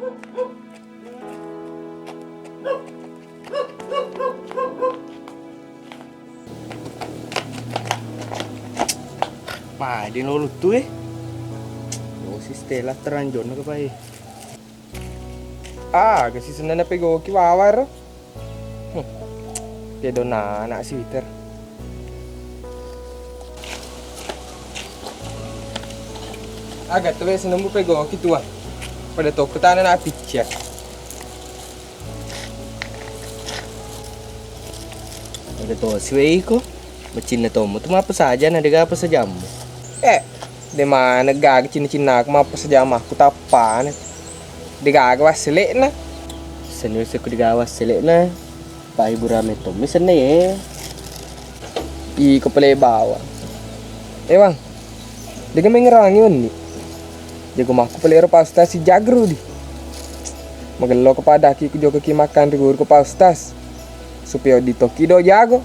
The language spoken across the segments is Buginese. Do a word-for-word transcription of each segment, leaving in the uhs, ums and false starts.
Magi nalo tu e. Oh, si Stella terang jonna ke pai. Ah, aga si senna napegoki wawa ro. Hmm. Kedona anak sweater. Aga tu we senna mupegoki tua. Pada tokko tana na picca. Aga to siwe iko. Macinna tommu tu mappasaja na dega apa sajammu. Eh, de maneng gaga cinna-cinnaku mappasaja makku tappana. Degaga wassele'na. Seni wesseku degaga wassele'na. Pahiburan mettommi senna ye. Iko pale bawang. Eh, Wang. Dega mengerangi wenni. Jago makku pale ero Pak Ustaz si jagru di. Magello ko padaki ku jokaki makan ri guru ko Pak Ustaz. Supaya ditoki do jago.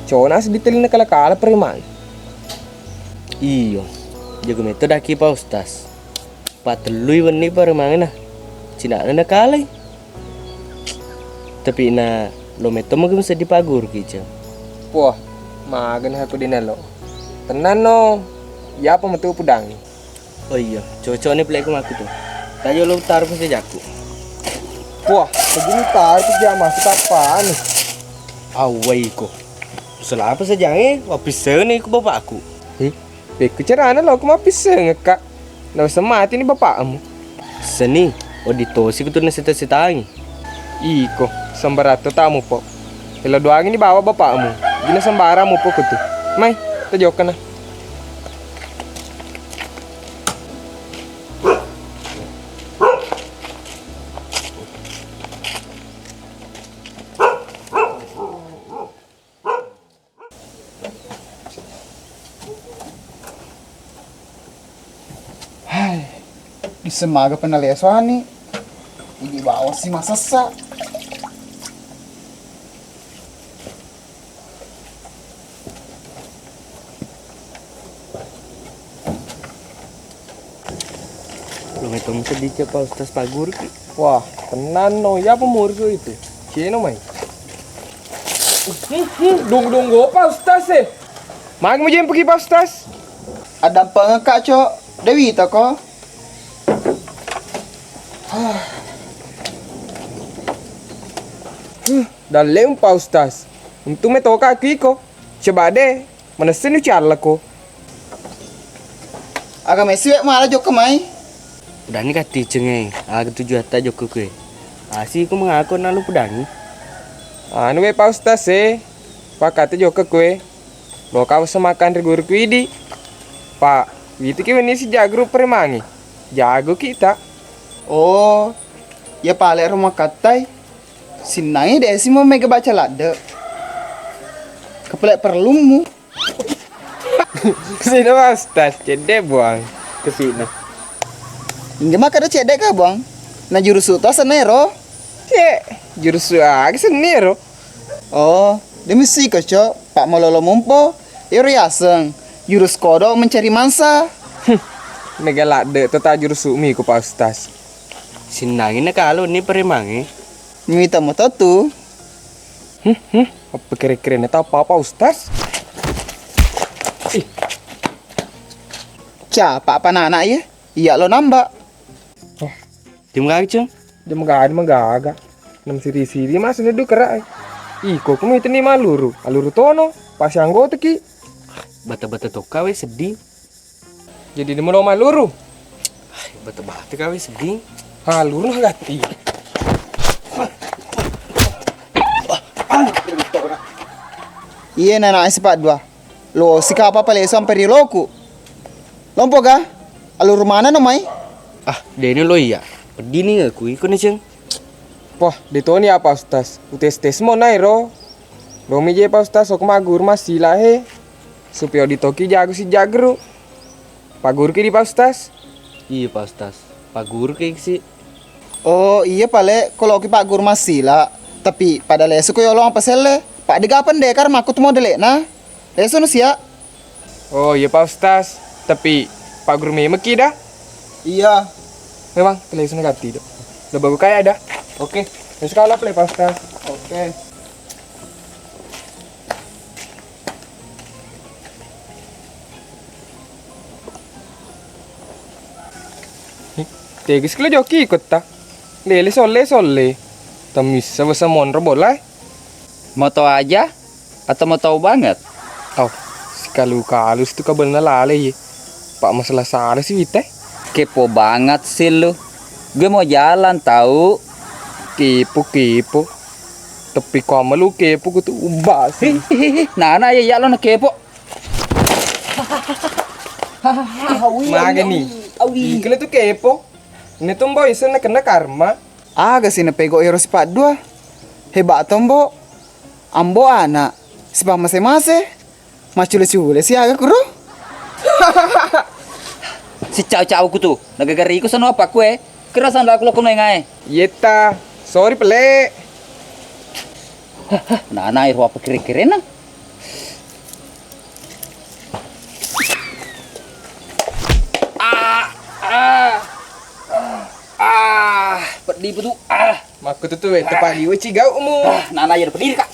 Cona seddi telina kala-kala preman. Iyo. Jago metto daki Pak Ustaz. Patellui wenni paremangna. Cinana nakalai. Tapi na lo metto magi museddi paguru kica. Puah, magana aku dina lo. Tenang no. Yapa metu pudangi. Oh iya, cocok ni peleku maku tu. Tajo lo taruh ke sejakku. Puah, begini taruh ke jamaku tapaan. Awai ko. Selapa sejange, wapis ni ku bapakku. Hih? Pekku carana lao ko mappissengekka. Nawessa mati ni bapakmu. Seni, oditosi kutu naseta-setangi. Iko, sembaratto tamu po. Elo doangi ni bawa bapakmu. Gina sembarang mupo kutu. Mai, tajokkana. Hai, disseng maga penalesoani. Idi bawa si masessa. Lo metong sedih ke Pak Ustaz paguru ki. Wah, tenang no, ya pemurus itu. Ceno mai. Dung-dung go Pak Ustaz eh. Magi mujempuki Pak Ustaz? Ada pengekak cok, Dewi toko. Dalem Pak Ustaz. Untung metoka aku iko. Coba deh. Manessani ucallako. Aga messiwe mala jokka mai? Udanni katticengnge, aga tujuatta jokka kue. Asi ko mengako nalu pudangi. Anu we Pak Ustaz e, pakate jokka kue. Loka wasa makan ri guru ku idi. Pak, wituki wenni si jagru premangi. Jago kita. Oh, ya pale ro makattai. Sinnangi de si mau mega baca ladde. Kepelek perlummu. Sini Pak Ustaz, cedde buang. Kesini. Inggih maka ada cedde ka buang. Na jurusu to senero. Cek, jurusu aga senero. Oh, demi si ko cok, Pak Malolo mumpo. Iro yaseng, jurus kodok mencari mangsa. Mega ladde to ta jurusu mi ko Pak Ustaz. Sinnangi na kalo ni premangi. Mita moto tu. Hmm, hmm, apa kere-kere na tau papa Ustaz? Ih. Ca, papa nana ye? Iya lo namba. Oh. Tim gaceng. Dia magaga, magaga. Nam siri-siri mas nedu kerak. Iko kumi teni maluru. Aluru tono. Pasi anggota ki. Bata-bata toka we sedih. Jadi dia mau maluru. Bata-bata kawe sedih. Ha, luru na gatti. Iye nana sepat dua. Lo sika apa pale sampai ri loku. Lompo ga? Aluru mana no mai? Ah, deni lo iya. Pedini aku iko ni ceng. Poh, detoni apa Ustaz? Utes-tes mo nai ro. Romi je Pak Ustaz, aku magur masila he. Supaya ditoki jago si jagru. Pak guru ki di Pak Ustaz? Iya Pak Ustaz. Pak guru ki si. Oh iya pale, kalau ki Pak guru masila. Tapi pada lesu ko yolo apa selle? Pak dega pendekar makut modele na. Lesu nu sia. Oh iya Pak Ustaz. Tapi Pak guru memang ki dah. Iya. Memang lesu na gatti do. Coba buka ya, dah. Oke. Terus kalau play, Pak Ustaz. Oke. Tegas kelo joki kotta. Lele solle-solle. Tamissa basa monro bola. Mau tahu aja atau mau tahu banget? Oh, sikalu-kalu situ kabelna lale ye. Pak masalah sale si wite. Kepo banget sih lu. Gue mau jalan tahu. Kepo, kepo. Tapi kamu lu kepo kutu ubah sih. Nana ya, ya lo na kepo. Magani. Ikele tu kepo. Ini tu mbo isen na kena karma. Aga sih na pego ero sipat dua. Hebat to mbo. Ambo anak. Sipa mase-mase. Macule-cule si aga kuro. Si cau-cau ku tu. Nagagariku sano apa kue. Kira sandal aku lo kuno ngae. Yeta. Sorry pele. Nana ero apa kere-kere na. Ah, ah, ah, peddi betul. Ah. Makku tutu, eh, tepali weci gaumu. Ah, nana ya peddi, Kak.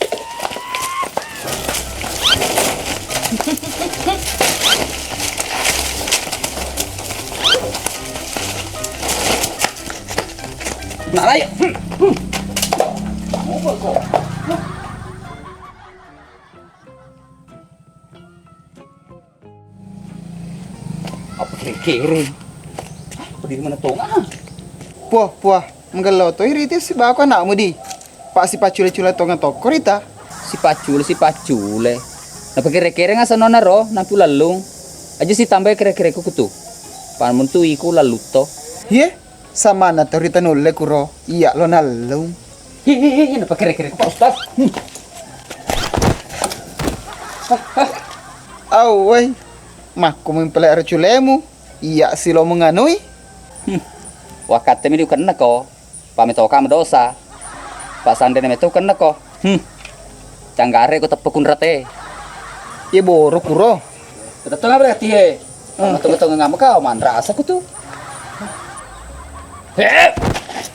Nana ya. Hmm, hmm. Apa kere-kere? Apa diri mana tonga? Puah, puah, menggello to iriti si bako anakmu di. Pak si pacule-cule tonga toko rita. Si pacule, si pacule. Napa kere-kere ngasa nona ro, nampu lallung. Aja si tambai kere-kere ku kutu. Pan muntu iku lallu to. Ye, Samana to rita nulle kuro, iya lo nallung. Hi, hi, hi, hi, napa kere-kere ku, Pak Ustaz? Hmm. Au, woi. Makku mempele reculemu, iya si lo menganui. Hmm. Wakatte mi diukenna ko. Pak metoka medosa. Pak sandene metu kenna ko. Hmm. Canggare ko teppe kunrate. Ye boro kuro. Tetep tengah berarti he. Hmm. Tengah-tengah ngama kau manrasa ku tu. He,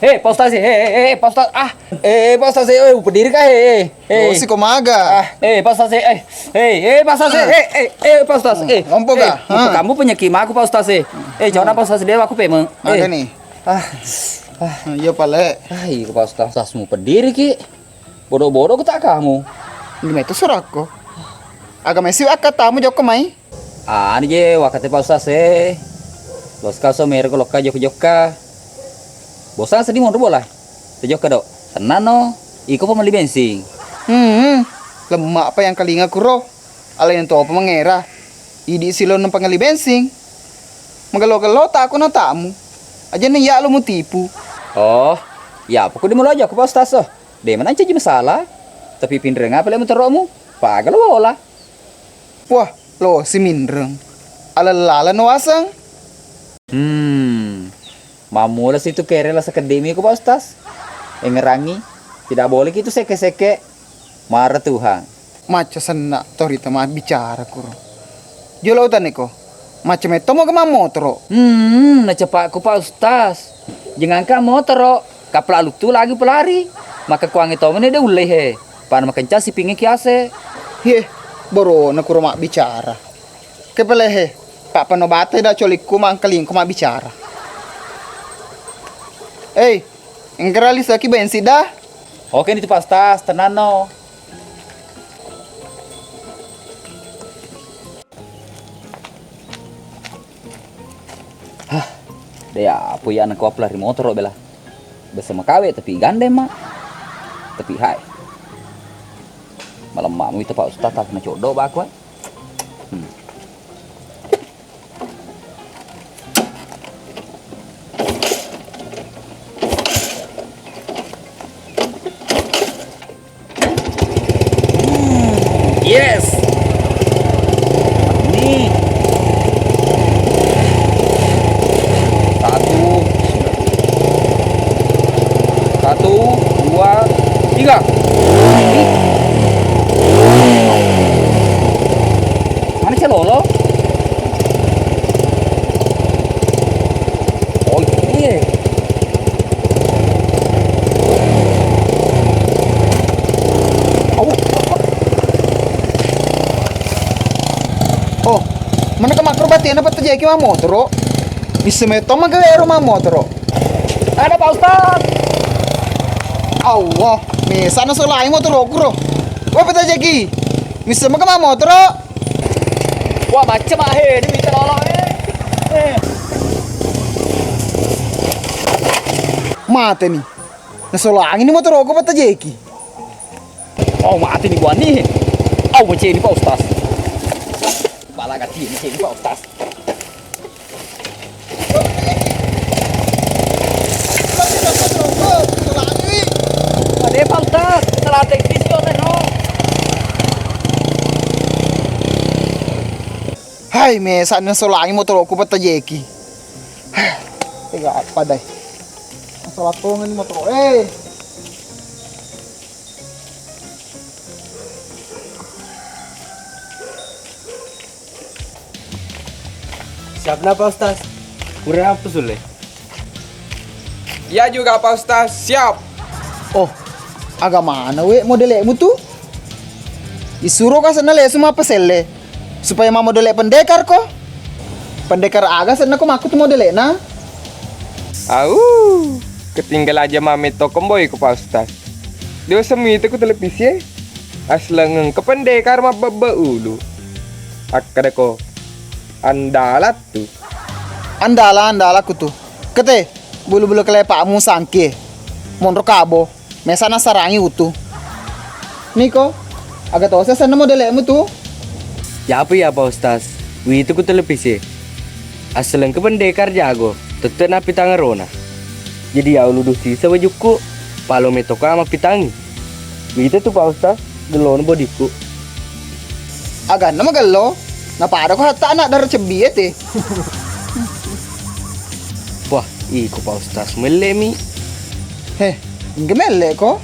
he, Pak Ustaz, he, he, he, Pak Ustaz, ah, eh, Pak Ustaz, eh, upediri kah, he, he, he. Oh, si ko maga. Ah, eh, Pak Ustaz, eh, he, he, Pak Ustaz, eh, he, he, he, Pak Ustaz, eh, lompo kah? Kamu penyakit aku, Pak Ustaz, eh, eh, coba Pak Ustaz dia aku pemeng. Maga nih. Ah, ah, iya pale. Ah, iya, Pak Ustaz, Ustaz mu pediri ki. Bodoh-bodoh ku tak kamu. Gimana itu surakku? Agama isi akatamu jokko mai. Anu je, wakate Pak Ustaz e. Loska so merek lokka jokka-jokka. Bosan sedih mau bola. Tejokka dok. Tenang no. Iko pemeli bensin. Hmm, lemak apa yang kalinga kuro. Alai yang topa mengera. Idi silo nang pangali bensin. Magelo-gelo tak aku na tamu. Aja nih ya lo mutipu. Oh, ya apa ku dimulai aja aku Pak Ustaz oh. De manancaji masalah, tapi pinreng apa le motorokmu? Paga lo bola. Wah, lo si minreng. Alala no waseng. Hmm. Mammula situ kere la sekedimi ko Pak Ustaz. Engerangi, tidak boleh gitu seke-seke. Mara Tuhan. Macca senna torita mabbicara kuro. Jolo utaniko. Macca metto moga mammotoro. Hmm, nacepakku Pak Ustaz. Jengangka motoro, kapla luttu lagi pelari. Maka kuangi tomene de ullei he. Pana makencang sipingi kiase. Ye, borona kuro mabbicara. Kepelehe, Pak Panobate da colikku mangkalingku mabbicara. Ei, engkara lisaki bensin da? Oke nitu Pak Ustaz, tenang no. Hah, de apa ya anak pelari motor bela. Bese makawe tapi gandeng ma. Tapi hai. Malam mamu itu Pak Ustaz tak na codo baku. Hmm. Yes. Nih. Satu. Satu, dua, tiga. Mana celolo? Oh, iya. Tena pattajeki mammotoro. Isseng metto magawe ero mammotoro. Ada, Pak Ustaz. Allah, mesa nasolangi motoroku ro. Wah, pattajeki. Misseng mega mammotoro. Wah, macam ah, he, ini minta tolong, eh. Eh. Mate ni. Nasolangi ni motoroku pattajeki. Oh, mate ni buani. Oh, macam ni, Pak Ustaz. Bala gati, macam ni, Pak Ustaz. Ade, Pak Ustaz, salah teknis yo, Reno. Hai, mesa nasolangi motoroku pattajeki. Tega apa dai? Masalah tongen motoro. Eh. Siap na, Pak Ustaz. Kurang apa sulle? Ya juga, Pak Ustaz. Siap. Oh, aga mana we modelekmu tu? Isuro ka senna lesu mappaselle supaya mammodelek pendekar ko. Pendekar aga senna ko makku tu modelekna? Au, ketinggal aja mame to kemboi ko, Pak Ustaz. Dia semite ku televisi e. Asleng engka pendekar mabbebbe ulu. Akkada ko, andalat tu. Andala, andala kutu. Kete, bulu-bulu kelepakmu sangkie. Monro kabo. Mesa nasarangi utu. Niko, aga tosa senna modelekmu tu? Yapa ya, Pak Ustaz? Witu ku televisi. Aselengke pendekar jago, tette napitang erona. Jadi ya ulu dusi sawajukku, palo metoka mapitangi. Witu tu, Pak Ustaz, gellono bodikku. Aganna magello, napada ko hatta anak dara cebbi e te. Wah, iko Pak Ustaz, melle mi. Heh, engka melle ko?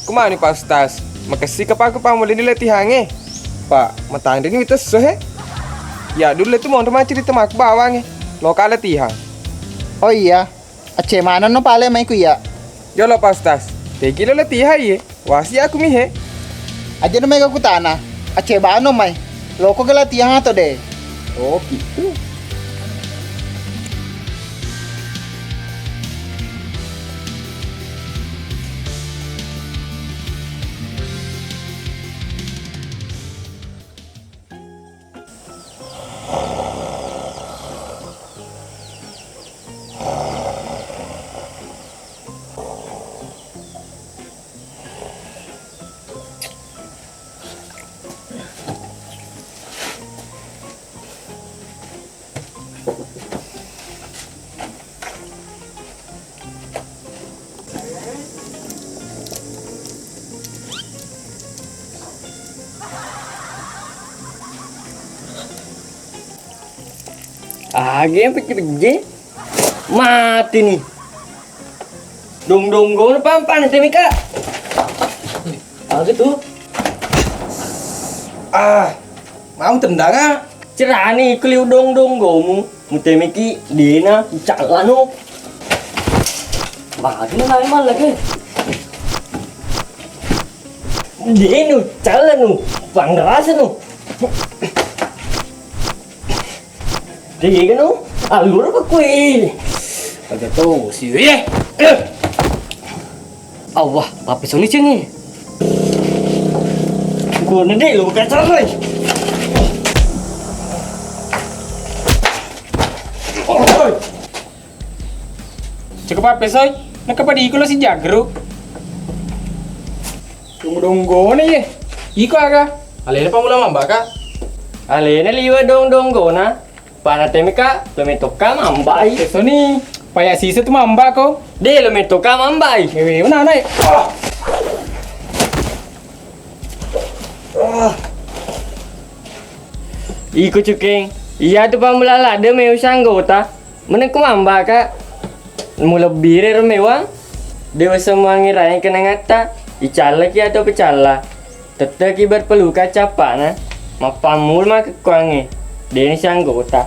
Kumani Pak Ustaz, makessika Pak, ku pammulini latihangnge. Pak, matanreni witesso he. Ya dulu tu monro maccerita makku bawangnge. Loka latihan. Oh iya, acce manenno pale mai ku iya. Jolo Pak Ustaz, tegi lo latihan iye. Wasi aku mihe. Aja no mega kutana. Acce bano mai. Loko ke latihan atau de? Oh, gitu. Age pejje-pejje. Mati ni. Dong-dong gona pampang temi ka. Aga tu? Ah, mau tendang ah. Cerani kuli udong-dong gomu. Mutemeki dena ucallano. Magi na mallake. Dena ucallano. Pangrasano. Degano. Allura ko kue. Aga to si ye. Allah, papesoni cengi. Gua nede lo kacang. Oi. Cekep apa soi? Naka padi iko lo si jagru. Tunggu donggo ne ye. Iko aga? Alena pamula mamba ka. Alena liwa dong donggona. Pana temi ka, lo metokka mamba i. Soni, paya sisa tu mamba ko. De lo metokka mamba i. Ewe, mana nai? Ah. Ah. Iko cukeng, iya tu pamula ladde meusa anggota. Meneng ku mamba ka. Mulebbire ro mewang. Dewa semuangi raeng kenangatta. Icallaki atau pecalla. Tetteki berpeluka cappana. Mappammul makekkuangnge. Deni si anggota.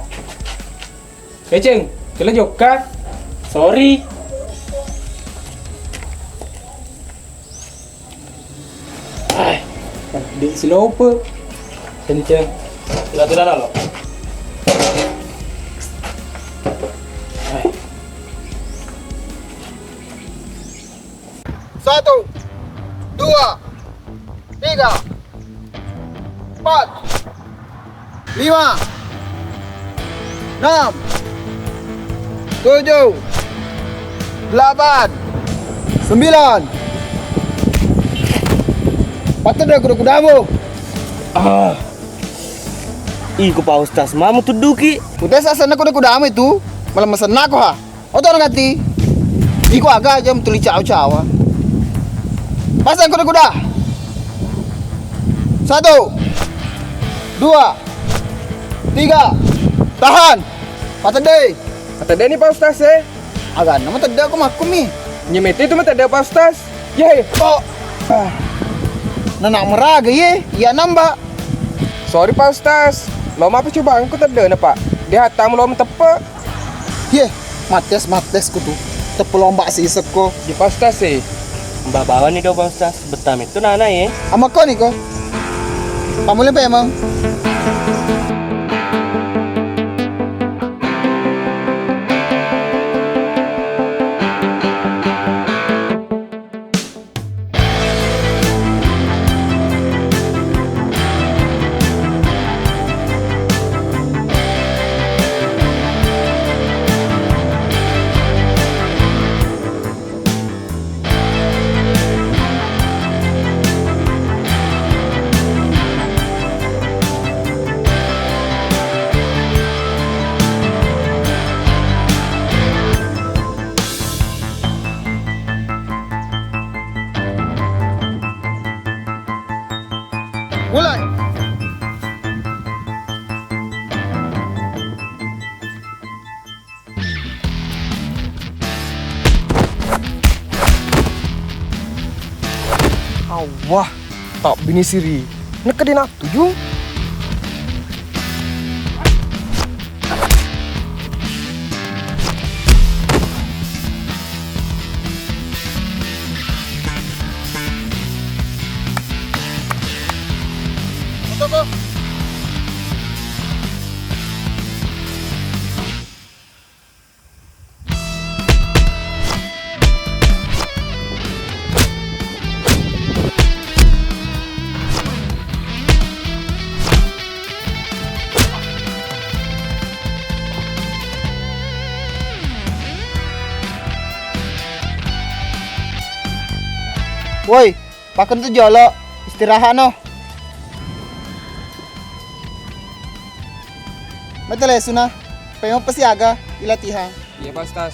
Eceng, kela jokka. Sorry. Ai, di silope. Kenceng. Tula-tula lo. Satu, dua, tiga, empat, lima, enam, tujuh, delapan, sembilan. Patedde kuda-kudamu. Ah. Iko Pak Ustaz, mamo tudduki. Udah sasenna kuda-kudamu itu, malah mesenna ko ha. Oto nagati. Iko aga aja tuli cawa-cawa. Pasang kuda-kuda. Satu, dua, tiga. Tahan. Patedde. Patedde ni Pak Ustaz e. Aga nama tedde aku makkumi. Nyemete itu matedde Pak Ustaz. Ye. Oh. Ah. Nana meraga ye. Iya namba. Sorry Pak Ustaz. Lo mapa coba angku tedde na Pak. Dia hatamu lo teppe. Ye, mates-mates kutu. Teppu lomba si isekko. Di Pak Ustaz sih. Mbak bawa nih do Pak Ustaz. Betam itu nana ye. Ama ko nih ko. Pamule pemang. Mulai. Awwah, tak bini siri. Nekka de' nattuju. Woi, paken tu jolo, istirahat no. Metale suna, pemo pesiaga, ilatihan. Iya, Pak Ustaz.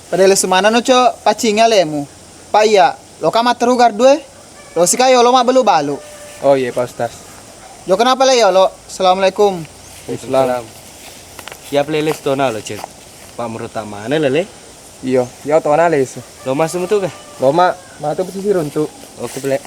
Pada lesu maneng no, Cok, paccingi alemu. Pa iya, loka matteru gardu e. Losika yolo mabbalu-balu. Oh iya, Pak Ustaz. Jokana pale yolo. Assalamualaikum. Waalaikumsalam. Iya pale lesu tona lo, Cek. Pak meruta mana lele? Iyo, iya tona lesu. Lo masuk tu kah? Lo ma, matu pesisir untuk. Oke, pale.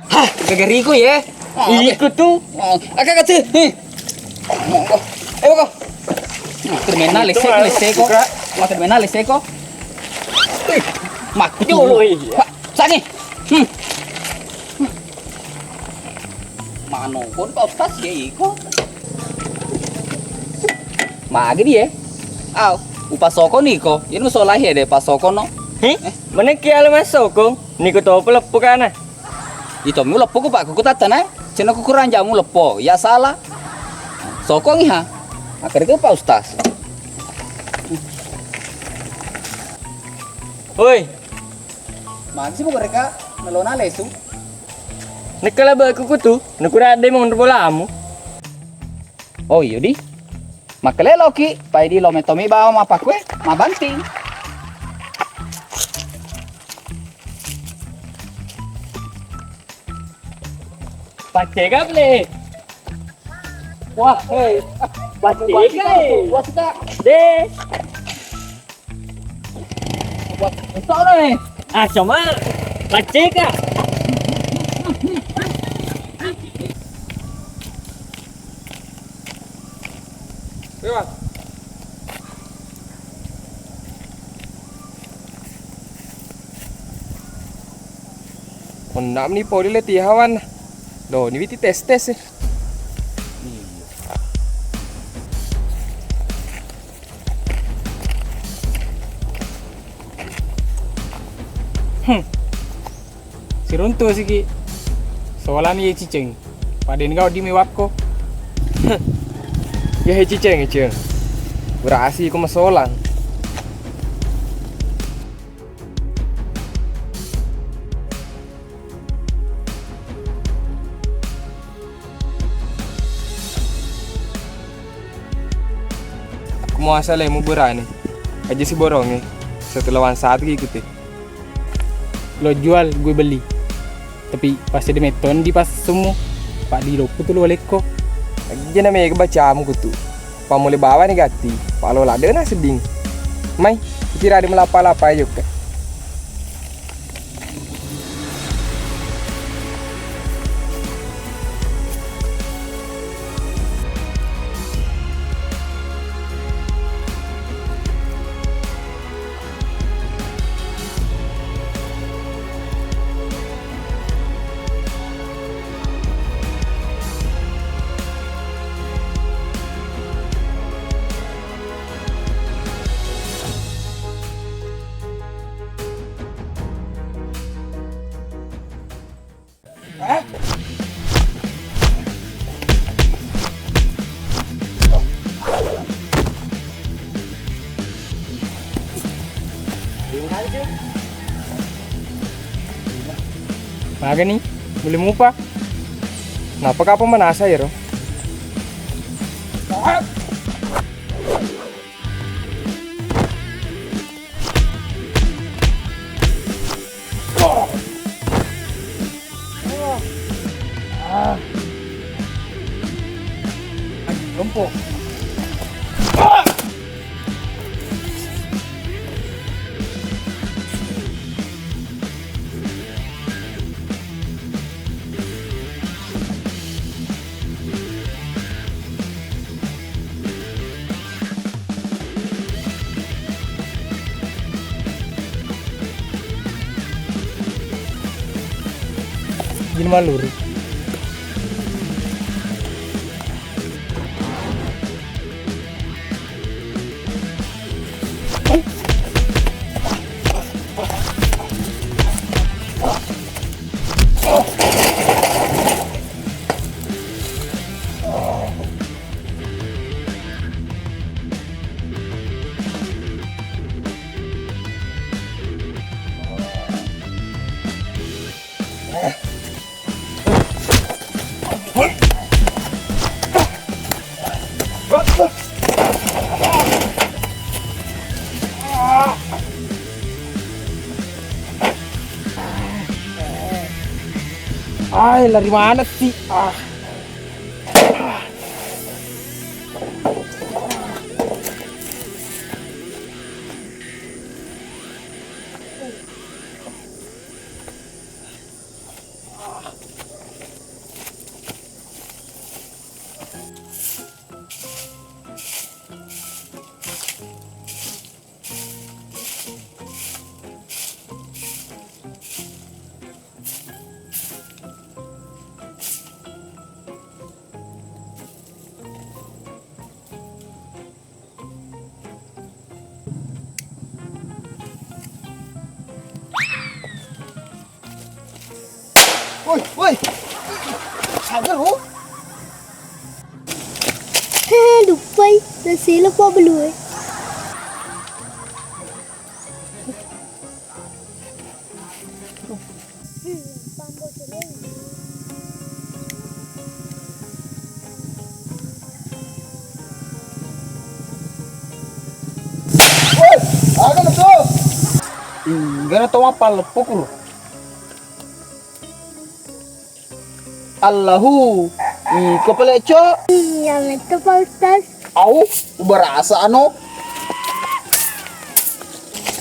Hah, gagariku ye. Oh, oke. Iku tu. Oh, aga katu. Heh. Monggo. Ayo, monggo. Nah, terminal lese, lese ko. Wah, terminal lese ko. Ih, makku tu. Jolo, iya. Pak, sangi. Hmm. Mano ko Pak Ustaz ye iko. Magi dia? Au, upasoko niko. Yen musolahi de pasoko no. Heh? Meneki ale masoko. Niko to peleppu kana. Ito mu leppo ku Pak, ku tattana. Cena ku kurang jamu leppo. Ya salah. Sokongi ha. Akhirnya Pak Ustaz. Woi. Magi sih bukan reka, nelona lesu. Nekala baku kutu, nekura ade monro bolamu. Oh iyo di. Makkaleloki, pai di lo metomi bawa mappakue, mabanting. Paccega ble. Wah, hei. Paccega, eh. Wah, sudah. De. Wah, besok dah ni. Ah, cuma. Paccega. Lewat. Onna'mi pole le tihawan. Lo, ni witi tes-tes. Hmm. Siruntu siki. Solani ye ciceng. Pada ni kau di mewakko. Ya he ciceng, ceng. Berasi ko masolang. Ko muasa le mu berani. Aja si boronge. Setelah wan satu ikuti. Lo jual, gue beli. Tapi pas de metto ndi pas semmu, pak di loppu tu lo lekko. Aja na mega bacamu kutu. Pamule bawa ni gatti, palo ladde na sedding. Mai, kira de melapa-lapa ayo ke. Magani, muli mupa. Napa kapa manasa ero? Gini maluri. Ai, lari mana sih? Ah. Woi, woi. Sabar, oh. He, lupai. Nasilo po belue. Enggana to mappaleppo kuro. Allahu, iko pale, Cok. Iya, metto, Pak Ustaz. Au, ubarasa ano.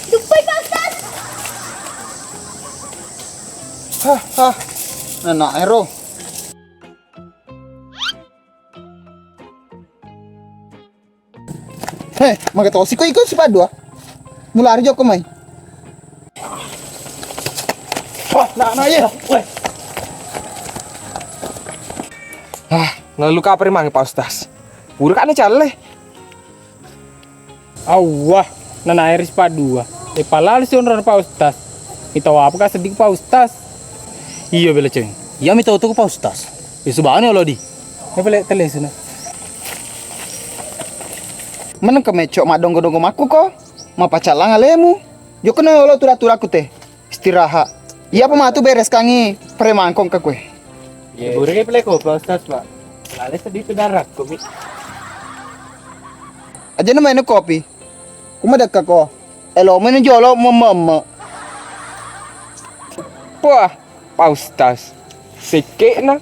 Duppai, Pak Ustaz. Hah, hah. Nenek ero. He, magatosi ko iko sipadu ah. Mulari jokko mai. Wah, nak, nak, iya. Weh. Ah, lalu kapri mangi, Pak Ustaz. Pura kan calle. Awwah, nanae ri sipadu ah. E, palali si onrona Pak Ustaz. Mitau apa ka seddi Pak Ustaz? Iya, bela ceng. Iya, mitau tu Pak Ustaz. Isu bani olo di. E, pale tele suna. Meneng ke mecok madonggo-donggo makku ko. Mapacallang alemu. Jokno olo tura-turaku te. Istirahat. Iya apa matu bereskangi premangkong ke kue. Ye, burung pale ko Pak Ustaz, Pak. Lale seddi tu darakku mi. Aja na main kopi. Kuma dekka ko. Elo main jolo memme. Wah, Pak Ustaz. Sekke na.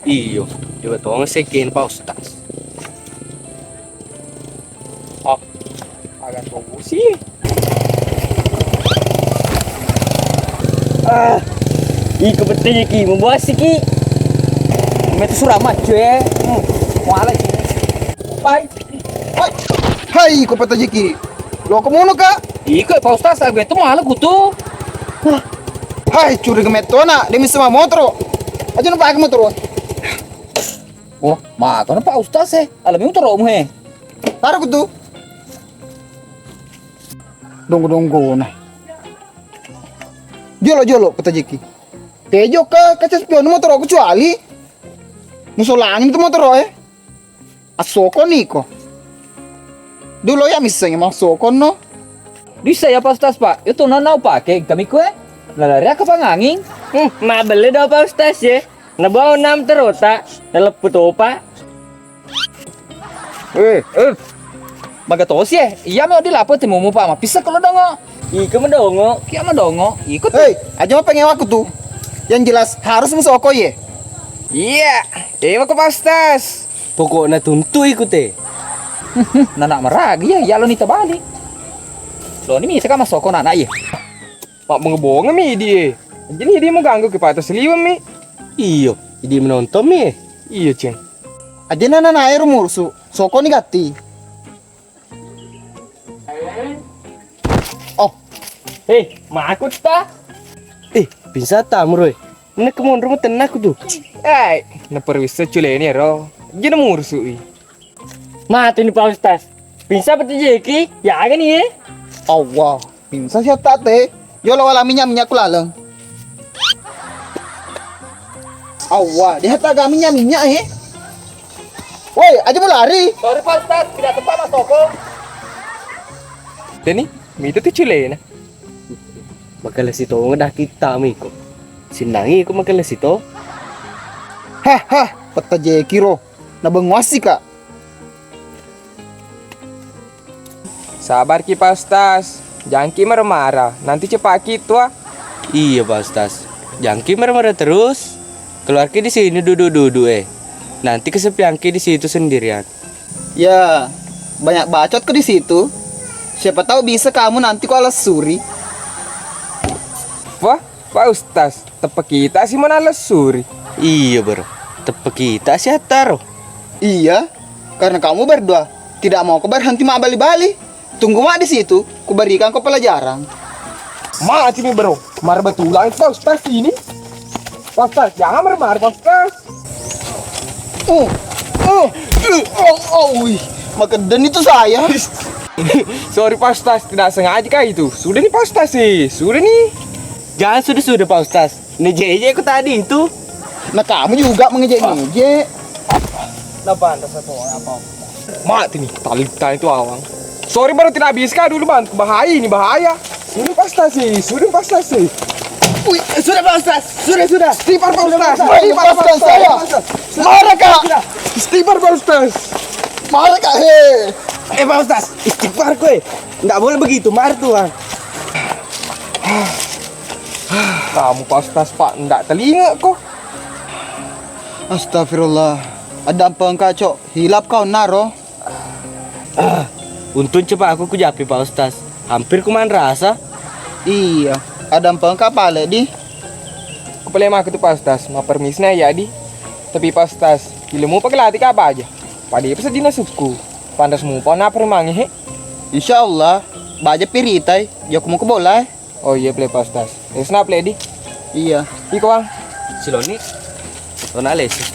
Iyo, coba tong sekke Pak Ustaz. Oh, agak tunggu sih. Ah, iko betul ki, membuat siki. Metu surama cuy. Hmm, wala ki. Bye. Hai, hai, ko pata jiki. Lo ko mono ka? Iko Pak Ustaz, aku itu malu kutu. Hai, curiga metona, demi semua motor. Aja numpak motor. Oh, matona Pak Ustaz eh. Alami motor mu he. Taruh kutu. Donggo-donggo na. Jolo-jolo pata jiki. Tejo ka kaca spion motor aku cuali. Musolangin tu motor eh. Assokoni ko. Dulu ya missengi massokonno. Bisa ya Pak Ustaz, Pak. Itu nana upake kami kue. Lalari aka panganging. Hmm, mabelle do Pak Ustaz ye. Nabau nam terota, naleppu topa. Eh, eh. Magatosi eh. Iya mau dilapo timumu Pak. Mapisa kalau dongo. Iko madongo, kia madongo. Iko tu. Hei, aja mau pengen aku tu. Yang jelas harus musoko ye. Iya, ewa ko Pak Ustaz. Pokokna tuntui ku te. Nana maragi ya, ya lo nita bali. Lo ni misa ka masoko nana ye. Pak bonga-bonga mi di e. Jadi dia mau ganggu ke Pak atas liwem mi. Iyo, jadi menonton mi. Iyo, Ceng. Aja nana nae rumursu, soko ni gatti. Oh. Hei, makutta. Eh, pinsa ta muroi. Neke monro mo tennaku tu. Eh, naperwissa culeni ero. Jena murusui. Mati ni Pak Ustaz. Pinsa peti jeki, ya aga ni eh. Allah, pinsa siatta te. Yolo wala minyak-minyak ku laleng. Awwa, de hatta ga minyak-minyak eh. Woi, aja mau lari. Sorry Pak Ustaz, tidak tepat masoko. Deni, mita tu cilena. Makalesi to ngedah kita miko. Sinangi ko makalesi to. Hah, hah, petta jeki ro. Nabenguasi ka. Sabarki Pak Ustaz, jangki marah-marah, nanti cepaki tua. Iya Pak Ustaz, jangki marah-marah terus. Keluarki di sini duduk-duduk eh. Nanti kesepianki di situ sendirian. Ya, banyak bacot ko di situ. Siapa tahu bisa kamu nanti ko alas suri. Wah, Pak Ustaz, teppe kita si mana alas suri. Iya bro, teppe kita si attaro. Iya, karena kamu berdua tidak mau ko berhenti mak bali-bali. Tunggu mak di situ, kuberikan ko pelajaran. Mati mi bro, marah betulan Pak Ustaz ini. Pak Ustaz, jangan marah-marah Pak Ustaz. Uh, uh, uh, oh, oh, wih. Makedden itu saya. Sorry Pak Ustaz, tidak sengaja kah itu. Sudah nih Pak Ustaz sih, sudah nih. Jangan sudah-sudah Pak Ustaz. Ngejek-ngejek ku tadi itu. Nah, kamu juga mengejek-ngejek. Nah, pantas aku apa? Mati nih, tali itu awang. Sorry baru tidak habis kah dulu bang, bahaya ini bahaya. Sudah pastasi, sudah pastasi. Wih, sudah Pak Ustaz, sudah sudah. Istighfar Pak Ustaz, istighfar Pak Ustaz. Marah kak. Istighfar Pak Ustaz. Marah kak he. Eh Pak Ustaz, istighfar kowe. Nggak boleh begitu, marah tuh bang. Kamu Pak Ustaz, Pak, ndak telinga ko. Astagfirullah. Ada apa engkau, Cok? Hilap kau naro? Ah, untung cepat aku kujapi Pak Ustaz. Hampir kumanrasa. Iya, ada apa engkau pale di? Kupale maka tu Pak Ustaz, mapermisi na ya di. Tapi Pak Ustaz, ilmu pagelati ka baja. Pada apa sedina suku? Pantas mu pa na permangi he. Insya Allah, baja piritai, jokmu ke bola eh. Oh iya, pale Pak Ustaz. Esna pale di. Iya. Iko, Bang. Siloni. Tona lesi.